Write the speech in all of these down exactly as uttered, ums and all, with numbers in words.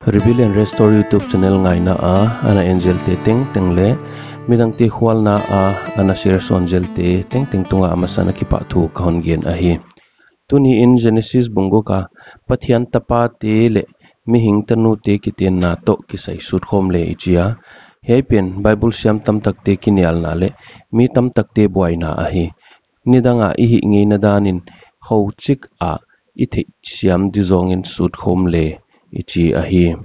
Rebuild and Restore YouTube channel ngaina a ana en zelte tengteng leh midangte khualna a ana share sawn zelte tengteng tungah a masa in kipahthu ka hon gen ahi. Tuni in Genesis bung guk a Pathian tapate leh mihing tanute kitenna toh kisai sut khawm le i chi a. Hiai pen Bible siam tamtakte kinialna leh mi tamtakte buaina ahi. Nidang a i hih ngeina dan in khauchik a i theihsiam di zawng in sut khawm le i chi ahi.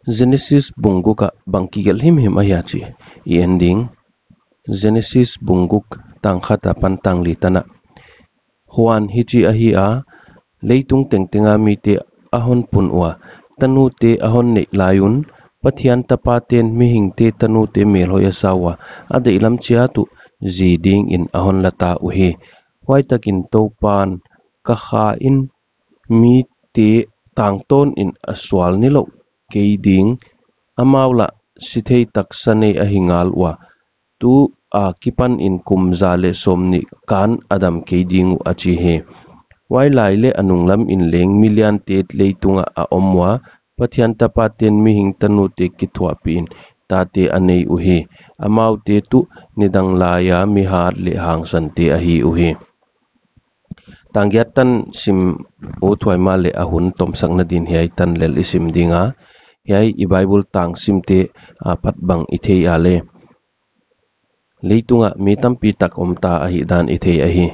Genesis bung guk ah bang kigelh himhim ahia chih i en ding. Genesis bung guk tang khat apan tang li tan ah. Huan hichi ahi a, leitung tengteng a mite a hon pun ua, tanute a hon neih lai un, Pathian tapaten mihingte tanute melhoih a sa ua, a deihlam chiat uh zi ding in a hon la ta uhi. Huai tak in Toupan, ka Kha in mite tangtawn in a sual nilouh kei ding, amau lah sithei taksa nei ahi ngal ua, tu a kipan in kum za leh sawmnih kan a dam kei ding uh, a chi hi. Huai lai leh a nunglam in leng mi liante leitung ah a om ua, Pathian tapaten mihing tanute kithuahpih in tate a nei uhi. Amaute tuh nidang lai a mi hat leh hangsante ahi uhi. Tang giat tan sim ut huai mahleh a hun tomsakna din hiai tan lel i sim ding a. Hiai i Bible tang simte apat bang i thei a leh, leitung ah mi tampi tak om ta ahihdan i thei ahi.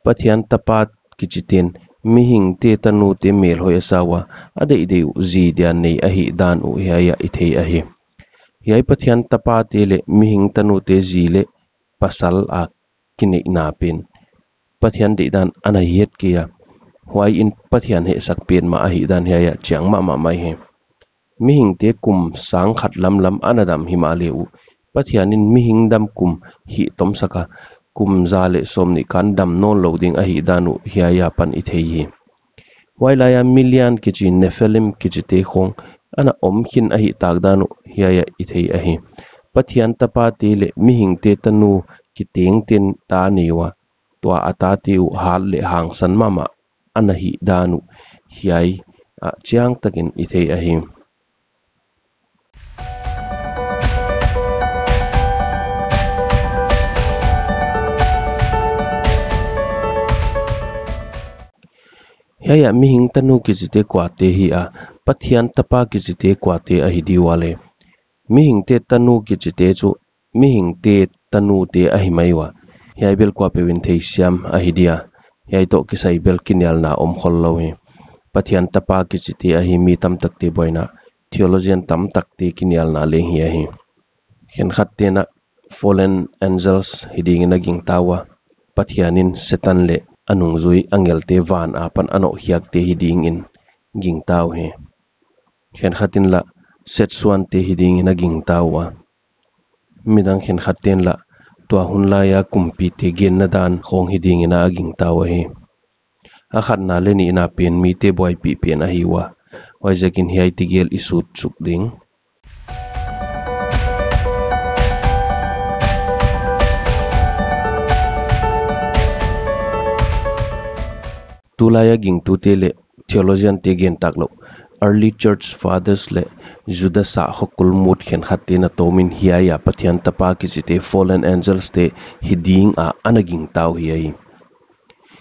Pathian tapa kichiten mihingte tanute melhoih a sa ua, a deihdeih uh zi dia nei ahihdan uh hiai ah i thei ahi. Hiai Pathian tapate leh mihing tanute zi leh pasal a kineihna pen Pathian deihdan ana hi het kei a, huai in Pathian hehsak petmah ahihdan hiai ah chiang mahmah mai hi. Mihingte kum sang khat lamlam ana dam himahleh uh, Pathian in mihing dam kum hih tomsak a, kum za leh sawmnih kan dam nawnlou ding ahihdan uh hiai apan i thei hi. Huai lai a mi lian kichi Nephilim kichite khawng ana om khin ahihtak dan uh hiai ah i thei ahi. Pathian tapate leh mihingte tanu kitengten ta nei ua, tua a tate uh hat leh hangsan mahmah ana hihdan uh hiai ah chiangtak in i thei ahi. Hiai ah mihing tanu kichite kuate hi a, Pathian tapa kichite kuate ahi di ua leh? Mihingte tanu kichite chu mihingte tanute ahi mai ua. Hiai bel kuapeuh in theisiam ahi dia. Hiai toh kisai bel kinialna om khollou hi. Pathian tapa kichite ahi mi tamtakte buaina, theologian tamtakte kinialna leng hi ahi. Khenkhatte'n ah fallen angels hi ding in a gingta ua, Pathian in Setan leh a nungzui angelte van apan a nohkhiakte hi ding in gingta uhi. Khenkhat in lah Seth suante hi ding in a gingta ua, midang khenkhatte'n lah tua hun lai a kumpite genna dan khawng hi ding in a gingta uhi. A khatna leh nihna pen mite buaipih pen ahi ua. Huaiziakin hiai tegel i sut suk ding. Tulai a gingtute leh theologiante gen tak louh, Early Church Fathers leh Juda sahkhua kulmut khenkhatte'n a tawm in hiai a Pathian tapa kichite fallen angels te hi ding a ana gingta uhi ahi.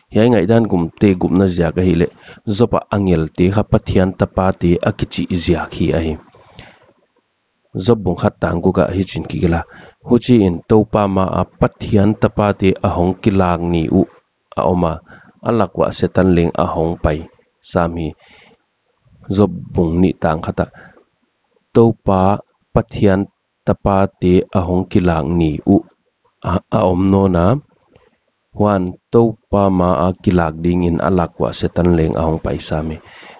Hiai ngaihdan gumte gupna ziak ahihleh, Job a angelte kha Pathian tapate a kichih ziak hi ahi. Job bung khat tang guk ah hichi'n kigelh a, huchiin Toupa ma a Pathian tapate a hong kilak ni uh a om a, a lak uah Setan leng a hong pai sam hi. Job bung nih tang khat ah, Toupa Pathian tapate a hong kilak ni uh a, a om nawn a, huan Toupa ma a kilak ding in a lak uah Setan leng a hong pai sam hi.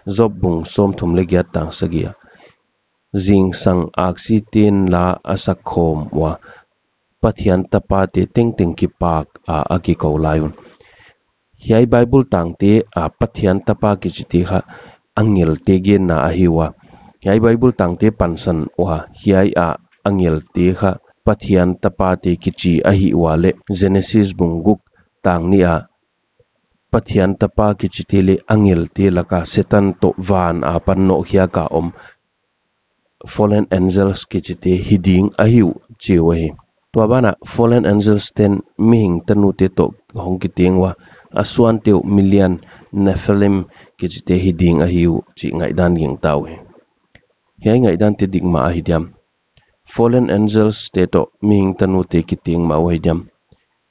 Job bung sawmthum leh giat tang sagih ah, zingsang aksite'n la a sak khawm ua, Pathian tapate tengteng kipak a a kikou lai un. Hiai Bible tangte a Pathian tapa kichite kha angelte genna ahi ua. Hiai Bible tangte pansan ua, hiai a angelte kha Pathian tapate kichi ahi ua leh Genesis bung guk tang nih a Pathian tapa kichite leh angelte laka Setan toh van apan nohkhiak a om fallen angels kichite hi ding ahi uh chi uh ahi. Tua banah fallen angels ten mihing tanute toh hong kiteng ua, a suante uh milian Nephilim kichite hi ding ahi uh chih ngaihdan gingta uhi. Hiai ngaihdante dik mah ahi diam? Fallen angels te toh mihing tanute kiteng mah uh ahi diam?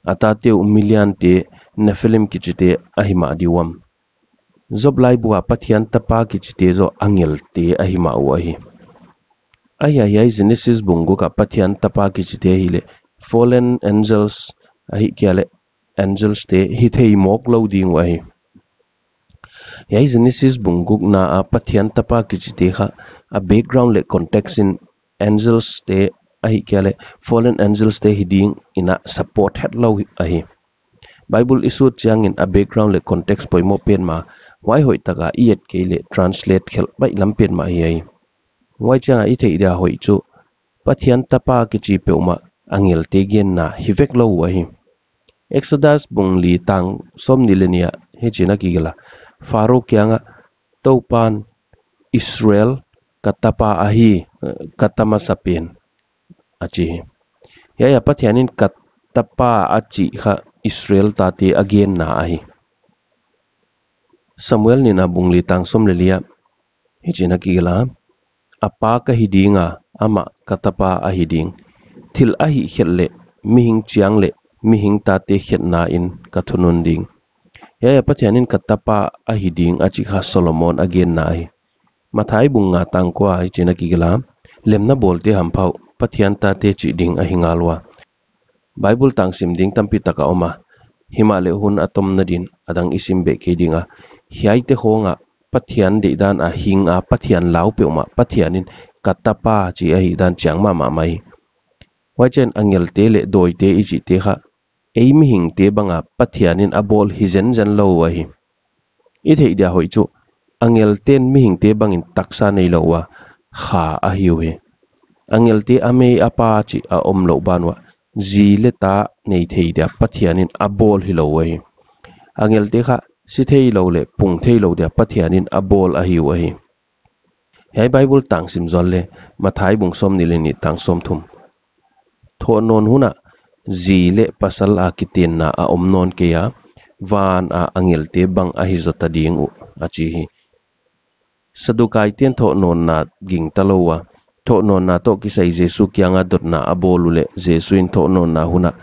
A tate uh miliante Nephilim kichite ahi mah di uam? Job laibu a Pathian tapa kichite zaw angelte ahi mah uh ahi. Ahi a hiai Genesis bung guk a Pathian tapa kichite hileh fallen angels ahihkeileh angels te hi thei mawk lou ding uh ahi. Hiai Genesis bung gukna a Pathian tapa kichite kha a background leh context in angels te ahihkeileh fallen angels te hi ding in a support hetlou ahi. Bible i sut chiangin a background leh context poimoh petmah, huai hoihtak a i et kei leh translate khelh baihlam petmah hi ahi. Huai chiang a i theih dia hoih chu Pathian tapa kichi peuhmah angelte genna hi vek lou uh ahi. Exodus bung li tang sawmnih leh nih ah hichi'n a kigelh a, Pharaoh kiangah Toupa'n Israel ka tapa ahi, eh, ka ta masapen a chi hi. Hiai a Pathianin ka tapa a chih kha Israel tate a genna ahi. Samuel nihna bung li tang sawm leh li ah hichi'n a kigelh a, a pa ka hi ding a, amah ka tapa ahi ding. Thil a hihkhelh leh mihing chiang leh mihing tate khetna in ka thunun ding. Hiai a Pathianin ka tapa ahi ding a chih kha Solomon a genna ahi. Matthai bung nga tang kua hichi'n a kigelh a, lemna bawlte hampha uh, Pathian tate chih ding ahi ngal ua. Bible tang sim ding tampi tak a om a, himahleh hun a tomna din a dang i sim beh kei ding a, hiaite khawng ah Pathian deihdan a hing a Pathian lau peuhmah Pathianin ka tapa chi ahihdan chiang mahmah mai. Huaichiin angelte leh dawite i chihte kha ei mihingte bang a Pathianin a bawl hi zenzen lou uh ahi. I theih dia hoih chu angelte'n mihingte bangin taksa neilou ua, kha ahi uhi. Angelte a mei a pa chih a omlouh ban uah zi leh ta nei thei dia Pathianin a bawl hilou uh ahi. Angelte kha si theilou leh pung theilou dia Pathianin a bawl ahi uh ahi. Hiai Bible tang sim zual leh Matthai bung sawmnih leh nih tang sawmthum. Thohnawn hun ah zi leh pasal a kitenna a om nawn kei a, van a angelte bang ahi zota ding uh, a chi hi. Saddukaite'n thohnawnna gingta lou ua, thohnawnna toh kisai Jesu kianga dotna a bawl uleh Jesu'n thohnawnna hun ah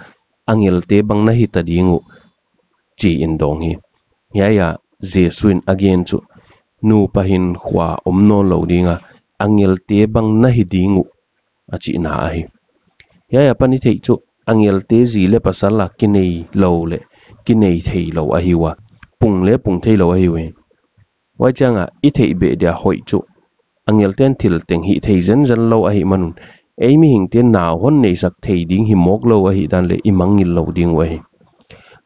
angelte bang na hita ding uh, chi in dawng hi. Hiai a Jesu'n a gen chu nupa hinkhua om nawnlou ding a, angelte bang na hi ding uh, a chihna ahi. Hiai apan i theih chu angelte zi leh pasal a kineilou leh kinei theilou ahi ua, pung leh pung theilou ahi uhi. Huaichiang a i theih beh dia hoih chu angelte'n thil teng hih thei zenzen lou ahihman un, ei mihingte'n nau hon neisak thei ding hi mawk lou ahihdan leh i mangngilh lou ding uh ahi.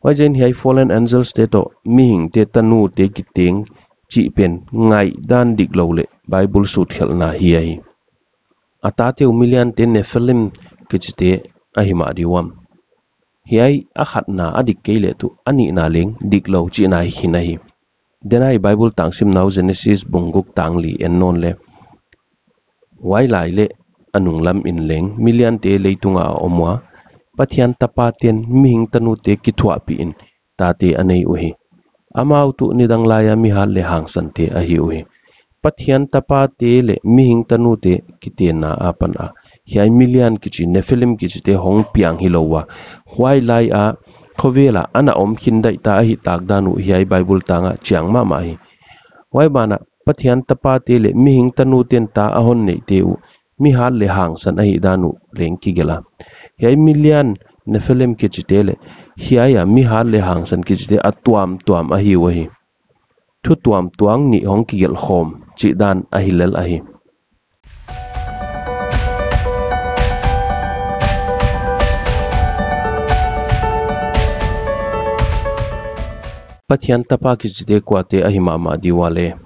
Huaichiin hiai fallen angels te toh mihingte tanute kiteng chih pen ngaihdan diklou leh Bible sutkhelhna hi ahi. A tate uh miliante Nephilim kichite ahi mah di uam? Hiai a khatna a dik kei leh tuh a nihna leng diklou chihna hi khin ahi. Denai Bible tang simna uh Genesis bung guk tang li en nawn leh, huailai leh a nunglam in leng miliante leitung a om ua, Pathian tapate'n mihing tanute kithuahpih in tate a nei uhi. Amau tuh nidang lai a mihat leh hangsante ahi uhi. Pathian tapate leh mihing tanute kitenna apan a hiai milian kichi Nephilim kichite hong piang hilou ua, huailai a khovel a ana om khin daihta ahihtak dan uh hiai Bible tang ah chiang mahmah hi. Huai ban ah Pathian tapate leh mihing tanute'n ta a hon neihte uh mihat leh hangsan ahihdan uh leng kigelh a. Hiai milian Nephilim kichite leh hiai a mihat leh hangsan kichite a tuamtuam ahi uhi. Thu tuamtuam nih hong kigelh khawm chihdan ahi lel ahi. Pathian tapa kichite kuate ahi mahmah di ua leh?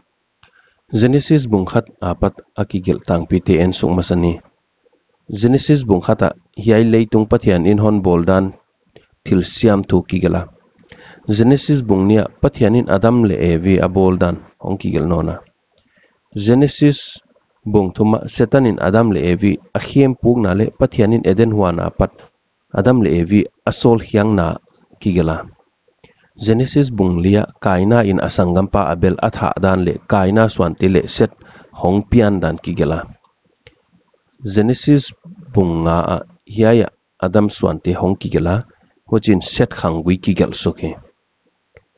Genesis bung khat apat a kigelh tangpite en suk masa ni. Genesis bung khat ah hiai leitung Pathian in hon bawl dan thil siam thu kigelh a. Genesis bung nih ah Pathian in Adam leh Evi a bawl dan hong kigelh nawn a. Genesis bung thum ah Setan in Adam leh Evi a khempukna leh Pathian in Eden huan apat Adam leh Evi a sawlkhiakna kigelh a. Genesis bung li ah Kaina in a sanggampa Abel a thah dan leh Kaina suante leh Set hong pian dan kigelh a. Genesis bung nga ah hiai ah Adam suante hong kigelh a, huchiin Set khanggui kigelh suk hi.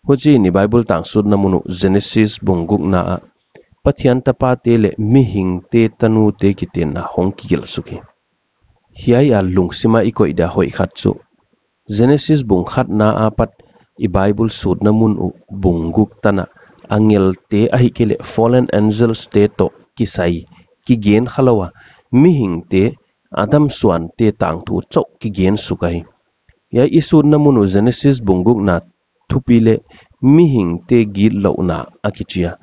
Huchiin i Bible tang sutna mun uh Genesis bung gukna ah Pathian tapate leh mihingte tanute kitenna hong kigelh suk hi. Hiai a lungsim a i koih dia hoih khat chu Genesis bung khatna apat i Bible sutna mun uh bung guk tan ah angelte ahihkeileh fallen angels te toh kisai kigen khalou a, mihingte Adam suante tangthu chauh kigen suk ahi. Hiai i sutna mun uh Genesis bung gukna thupi leh mihingte gitlouhna a kichi a.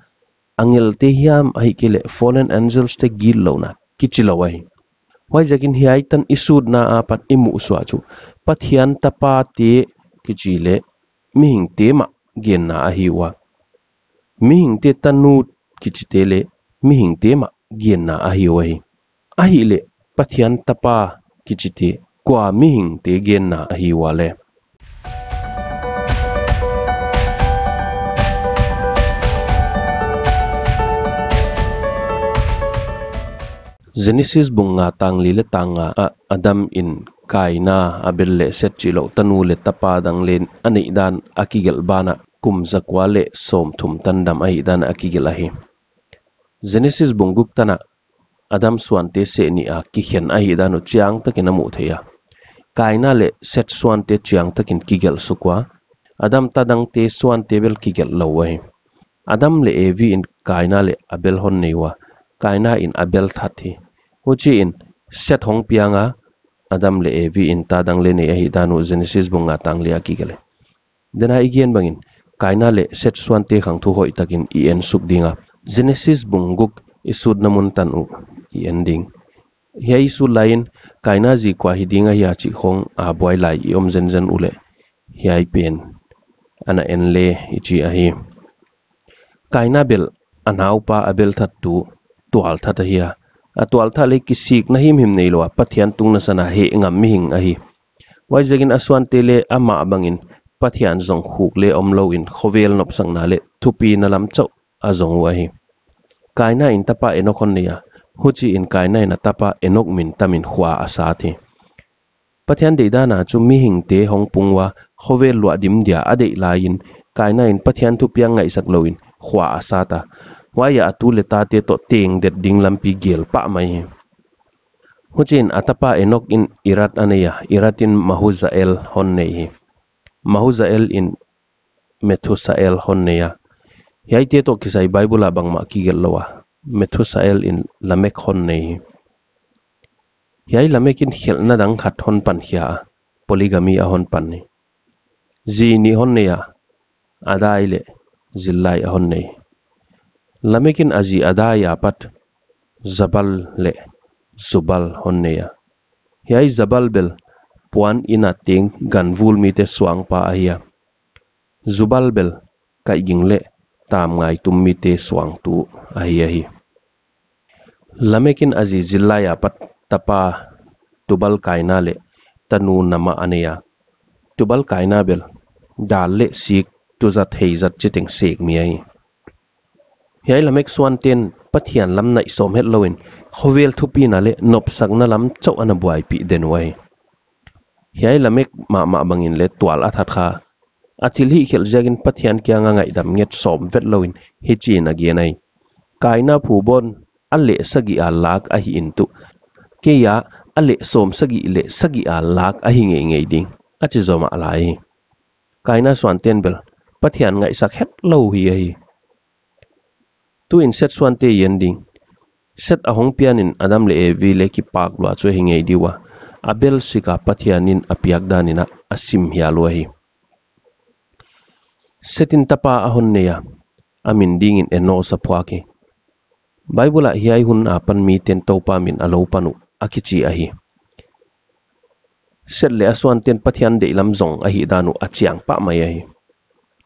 Angelte hiam ahihkeileh fallen angels te gitlouhna kichi lou ahi. Huaiziakin hiai tan i sutna apat i muhsuah chu Pathian tapate kichi leh mihingte mah genna ahi ua. Mihingte tanu kichite leh mihingte mah genna ahi ua hi. Ahihleh Pathian tapa kichite kua mihingte genna ahi ua le. Genesis bung nga tang li leh tang nga ah Adam in Kaina, Abel leh Set chihlouh tanu leh tapa dang leng a neih dan a kigelh banah kum zakua leh sawmthum tan dam ahih dan a kigelh ahi. Genesis bung guk tan ah Adam suante seh nih a kikhen ahih dan uh chiangtakin a muh theih a. Kaina leh Set suante chiangtakin kigelh suk ua, Adam ta dangte suante bel kigelh lou ahi. Adam leh Evi in Kaina leh Abel hon nei ua, Kaina in Abel that hi. Huchiin Set hong piang a, Adam leh Evi in ta dang leng nei ahih dan uh Genesis bung nga tang li ah kigelh hi. Tun a i gen bangin Kaina leh Set suante khang thu hoihtakin i en suk ding a. Genesis bung guk i sutna mun tan uh i en ding. Hiai i sut laiin Kaina zi kua hi ding ahia chih khong a buai lai i om zenzen uleh hiai pen ana en le i chi ahi. Kaina bel a naupa Abel thattu tualthat ahi a. A tualthat leh kisikna himhim neilou a Pathian tungna san a heh ngam mihing ahi. Huaiziakin a suante leng amah bangin Pathian zong khuk leng omlou in khovel nopsakna leh thupina lam chauh a zong uh ahi. Kaina in tapa Enok hon nei a, huchiin Kaina in a tapa Enok min tamin khua a sat hi. Pathian deihdan a chu mihingte hong pung ua khovel luahdim dia a deih laiin Kaina in Pathian thupiak ngaihsak louin khua a sat a. Huai ah a tu leh tate toh tengdet ding lampi gel pah mai hi. Huchiin a tapa Enok in Irad a nei a, Irad in Mahuzael hon nei hi. Mahuzael in Methusael hon nei a. Hiaite toh kisai Bible ah bangmah kigelh lou a, Methusael in Lamek hon nei hi. Hiai Lamek in khelhna dang khat hon pan khia a, polygamy a hon pan hi. Zi nih hon nei a, Adai leh Zillai a hon nei. Lamek in a zi Adai apat Jabal leh Jubal hon nei a. Hiai Jabal bel puan inn a teng ganvul mite suangpa ahi a. Jubal bel kaihging leh tamngai tum mite suangtu ahi ahi. Lamek in a zi Zillai apat tapa Tubal Kaina leh tanu Nama a nei a. Tubal Kaina bel dal leh sik, tuzat heizat chiteng sek mi ahi. Hiai Lamek suanten Pathian lam naih sawm hetlouin khovel thupina leh nopsakna lam chauh ana buaipih den uh ahi. Hiai Lamek mahmah bangin leng tual a that kha. A thilhih khelh ziakin Pathian kianga ngaihdam nget sawm vet louin hichiin a gen ahi. Kaina phubawn a leh sagih a lak ahi in tuh, kei a a leh sawm sagih leh sagih a lak ahi ngeingei ding, a chi zomah lai hi. Kaina suanten bel Pathian ngaihsak hetlou hi ahi. Tuin Set suante i en ding. Set a hong pianin Adam leh Evi leng kipak lua chu ahi ngei di ua, Abel sik a Pathian in a piak danin a sim hial uh ahi. Set in tapa a hon nei a, a min dingin Enos a phuak hi. Bible ah hiai hun apan miten Toupa min a lou pan uh a kichi ahi. Seth leh a suanten Pathian deihlam zong ahihdan uh a chiang pah mai ahi.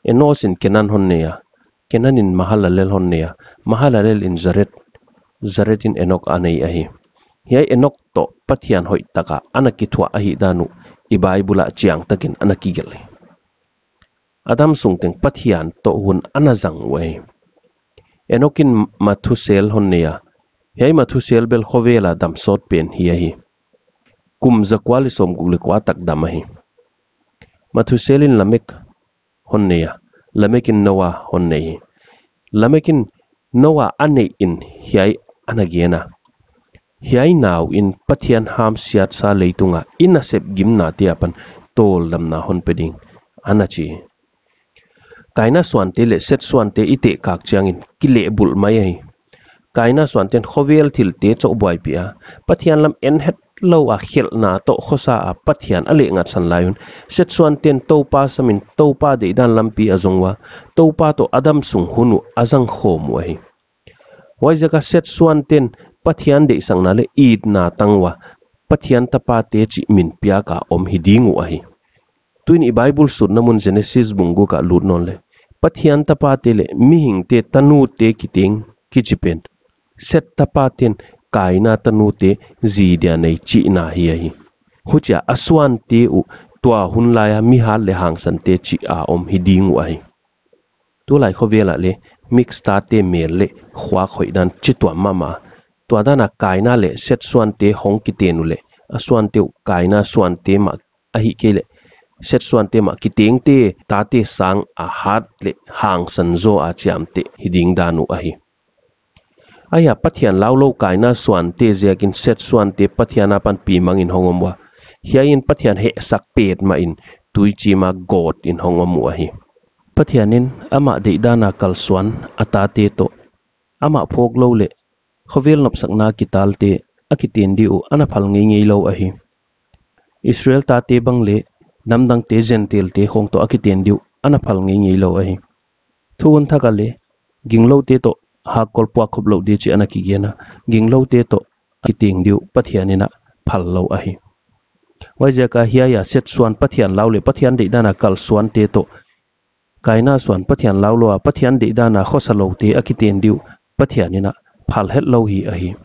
Enos in Kenan hon nei a, Kenan in Mahalalel hon nei a, Mahalalel in Jared, Jared in Enok a nei ahi. Hiai Enok toh Pathian hoih taka ana kithuah ahihdan uh i Bible ah chiang takin ana kigelh hi. Adam sung teng Pathian toh hun ana zang uh ahi. Enok in Mathusel hon nei a, hiai Mathusel bel khovel a dam sawt pen hi ahi. Kum zakua leh sawmguk leh kua tak dam ahi. Mathusel in Lamek hon nei a, Lamek in Noah hon nei hi. Lamek in Noah a neih in hiai ana gen a, hiai nau in Pathian hamsiatsa leitunga i nasep gimnate apan tawldamna hon pe ding, ana chi. Kaina suante leh Seth suante i tehkak chiangin kilehbulh mai ahi. Kaina suanten khovel thilte choh buaipih a, Pathian lam en hetlou a khelhna toh khosa a Pathian a lehngatsan lai un, Seth suanten Toupa samin Toupa deihdan lampi a zong ua, Toupa toh Adam sung hun uh a zang khawm uh ahi. Huaiziaka Seth suanten Pathian deihsakna leh itna tang ua, Pathian tapate chih min piaka om hi ding uh ahi. Tuin i Bible sutna mun Genesis bung guk ah lut nawn leh, Pathian tapate leh mihingte tanute kiteng kichi pen, Seth tapaten Kaina tanute zi dia nei chihna hi ahi. Huchia a suante uh tua hun laia mihat leh hangsante chih a om hi ding uh ahi. Tulai khovel ah leh mix tate mel leh khuak hoihdan chituam mahmah. Tua dana Kaina leh Seth suante hong kiten uleh, a suante uh Kaina suante mah ahihkeileh Seth suante mah kitengte tate sang a hat leh hangsan zaw a chiamteh hi ding dan uh ahi. Ahia Pathian laulou Kaina suante ziakin Seth suante Pathian apan pi mangin hong om ua, hiaiin Pathian hehsak petmah in tuichim a gawt in hong om uh ahi. Pathian in amah deihdan a kalsuan a tate toh, amah phawklou leh khovel nopsakna kitalte a kiten ding uh ana phal ngeingeilou ahi. Israel tate bang leh namdangte Gentile-te khawng toh a kiten ding uh ana phal ngeingeilou ahi. Thukhun thak ah leh gingloute toh hakkol puak khop louh ding chih ana kigen a, gingloute toh a kiteng ding uh Pathian in a phal lou ahi. Huaiziaka hiaia Seth suan Pathian lau leh Pathian deihdan a kalsuante toh, Kaina suan Pathian laulou a Pathian deihdan a khosaloute a kiten ding uh Pathian in a phal hetlou hi ahi.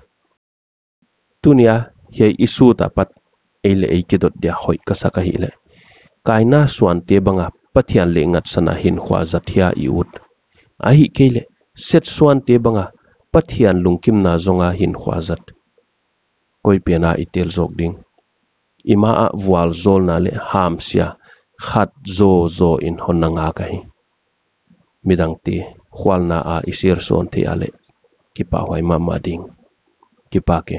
Tunia hiai i sut apat ei leh ei kidot dia hoih ka sak ahihleh, Kaina suante banga Pathian lehngatsan a hinkhua zat hia i ut? Ahihkeileh Seth suante banga Pathian lungkimna zonga hinkhua zat? Koi pena i tel zawk ding? I ma ah vualzawlna leh hamsia khat zawzaw in hon na ngak ahi. Midangte khualna a i sirsawn theih a leh kipahhuai mahmah ding. Kipak e.